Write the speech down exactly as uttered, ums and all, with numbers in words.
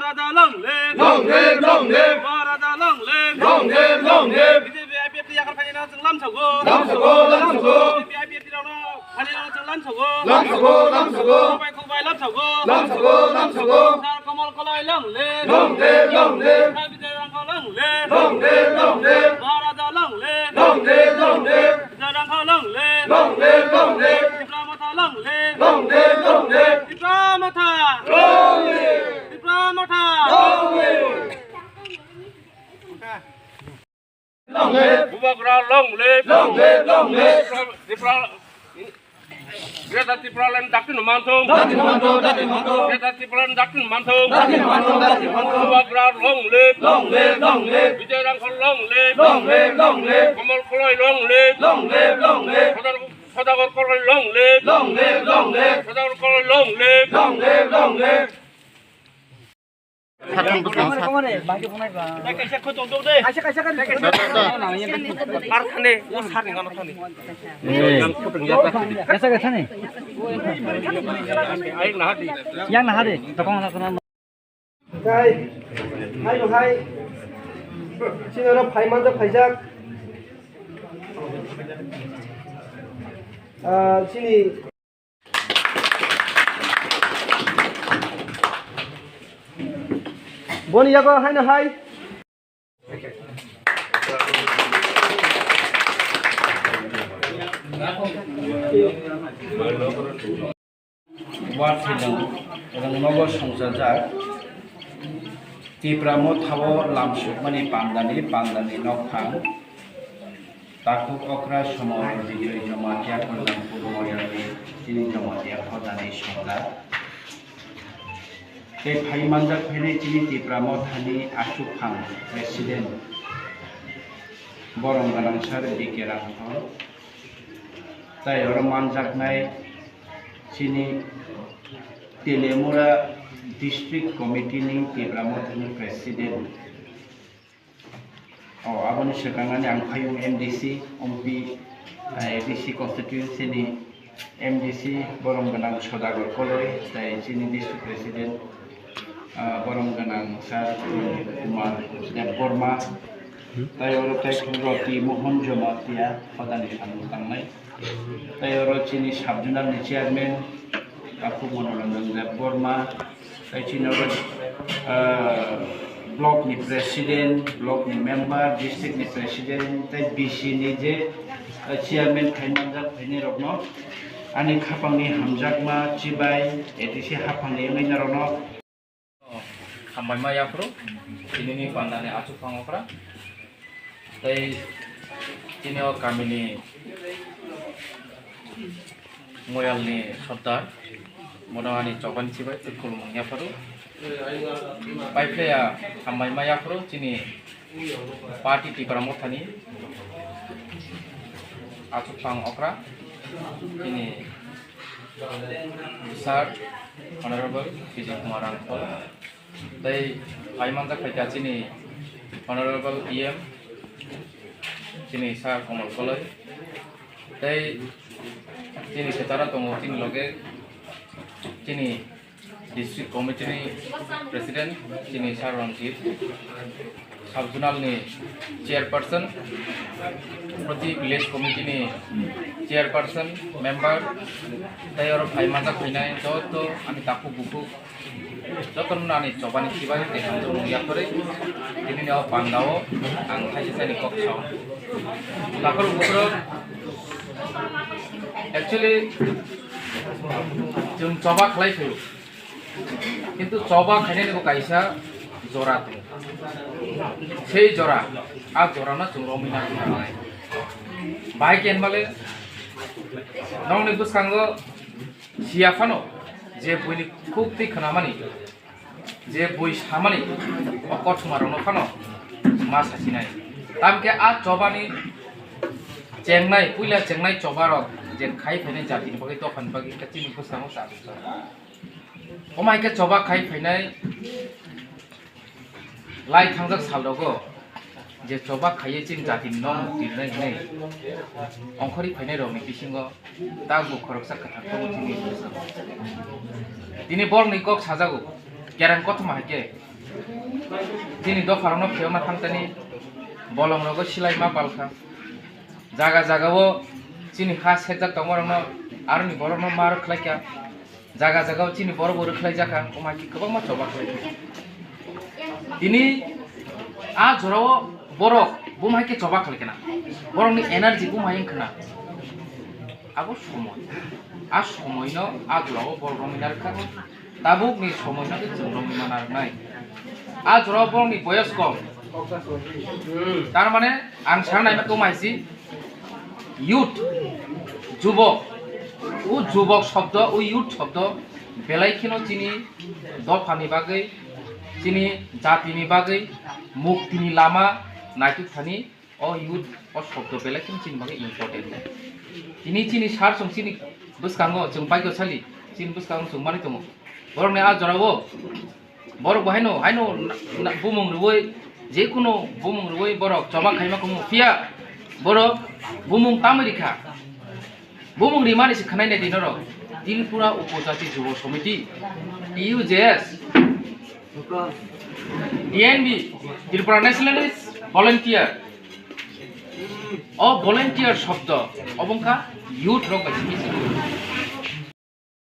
Maharaja long live! Long live, long live! Maharaja long live! Long live, long live! B J P I P F T yakar phainai no chwng lamsogo. Lamsogo, lamsogo! B J P I P F T rok no phainai no chwng lamsogo. Lamsogo, lamsogo! Khokbai khokbai lamsogo. Lamsogo, lamsogo! Sir Kamal Koloi long live! Long live, long live! Sir Vijay Rangkhol long live! Long live, long live! Maharaja long live! Long live, long live! Vijay Rangkhol long live! Long live, long live! Tipra Motha long live! Long live, long live! Tipra Motha! Long live! Tipra Motha! Long live! Long live! Bubagra long live! Long live, long live! Tipra, Tipra, Greater Tipraland dakti no manthung! Dakti no manthung, dakti no manthung! Greater Tipraland dakti no manthung! Dakti no manthung, dakti no manthung! Bubagra long live! Long live, long live! Vijay Rangkhol long live! Long live, long live! Kamal Koloi long live! Long live, long live! Sodagar Sodagar Koloi long live! Long live, long live! Sodagar Koloi long live! Long live, long live! Sathang bwskango sa. Kaisa kaisa kho tong tong de. Kaisa kaisa kho. Da, da, da. Ar thani, o sir ni gana thani. Ni. Yang photo ya ta. Kaisa kaisa ni. Ai na di. Yang na di. Tokong na sana. Hai, hai, hai. Chini oro phai manjak phaijak. Ah, chini. Boni yago hai no hai. Warthilong rwngnogo songchajak Tipra Mothao lamsukmani pandani, pandani nokphang takhuk okra Somor Bijoy Jamatia Kalyanpur Moyani chini Jamatia hodani songkha. Tei phai manjak phainai chini Tipra Mothani achukphang President borom gwnang sir B K Rangkhol. Tai oro manjaknai chini Telemura District Committee ni Tipra Mothani President. O, aboni swkang ani ang phaiyung M D C, Ompi, eh, A D C constituency ni M D C borom gwnang Sodagar Koloi, tai chini district president, ah, borom gwnang sir Kumar Debbarma, tai oro tai Roti Mohan Jamatia hodani samung tangnai. Tai oro chini sub zonal ni chairman, Takhuk Monoranjan Debbarma, tai chini oro, ah, block ni president, block ni member, district ni president, tai B C ni je, ah, chairman khai manjak phainai rokno ani khapang ni hamjakma chibai, A D C haphang ni wngwi norokno Hambai ma yaphuru, tinini pandani achukphang okra. Tei tini o kamini moyalni sordar, bono ani chobani chibai tei khulumung yaphuru. Paiphlaiya hambai ma yaphuru, chini party Tipra Mothani achukphang okra, chini Sir, Honorable Vijay Kumar Rangkhol, tei phai manjak phaikha chini Honorable E M, chini Sir Kamal Koloi, tei chini kwcharo tongo chini loge chini District Committee ni President, chini Sir Ranjit, Sub Zonal ni Chairperson, proti Village Committee ni Chairperson, Member, tei oro phai manjak phainai joto ani takhuk bukhuk, joto no ani chobani chibai tei hamjakmung yaphari, tini ni o panda o ang thaisa thaini kok sao. Takhuk bukhuk, actually, chwng choba khlai phaio. Kintu choba khainani bo kaisa jora tongo. Sei jora, a jorano chwng romwi nangkha. Bahai khe hinmale nokni bwskango siya phano je buini khuk twi khnamani, je bui samani o kothoma rokno phano ma sasinai. Tamkhe a chobani chengnai, puila chengnai choba rok je khai phainai jatini bagwi, dophani bagwi, chini bwskango chajak. Omo hai khe choba khai phainai lai thangjak sal rogo je choba khaiwi chini jatini nok tirnai hinwi ongkhorwi phainai rokni bisingo tabuk khoroksa kwthar tongo chini bwskango. Tini borokni kok sajago, kereng kothoma hai khe Chini dopharokno phiyokna thangtani bolongrogo silaima palkha. Jaga jagao chini ha sekjak tongmarokno aroni borokno ma rwkhlaikha. Jaga jagao chini borok bo rwkhlaijakha, omo hai khe kwbangma choba khlaikha. Tini a jorao borok bumhai khe choba khlaikha na, borokni energy bumhai wngkha na. Abo somoi. A somoino a jorao borok romwi narwkha. Tabukni somoino khe chwng romwi ma narwknai. A jorao borokni boyos kom. Tar mane ang sana naima tongma hai si youth, jubok. O jubok shobdo, o youth shobdo belai kheno chini dophani bagwi, chini jatini bagwi, muktini lama naituk thani. O youth o shobdo belai kheno chini bagwi important. Tini chini sar chwng chini bwskango chwng bike sali, chini bwskango chwng manwi tongo. Borokni a jorao borok bo haino, haino na, na, bumung rwui, jekunu bumung rwui borok choba khaima kumu phiya borok bumung tamwi rikha. Bumung rimani se khwnai nai di norok. Tripura Upojati Jubo Somiti, T U J S, T N V, Tripura Nationalist Volunteer. O volunteer shobdo obo wngkha youth rok bai simi simi.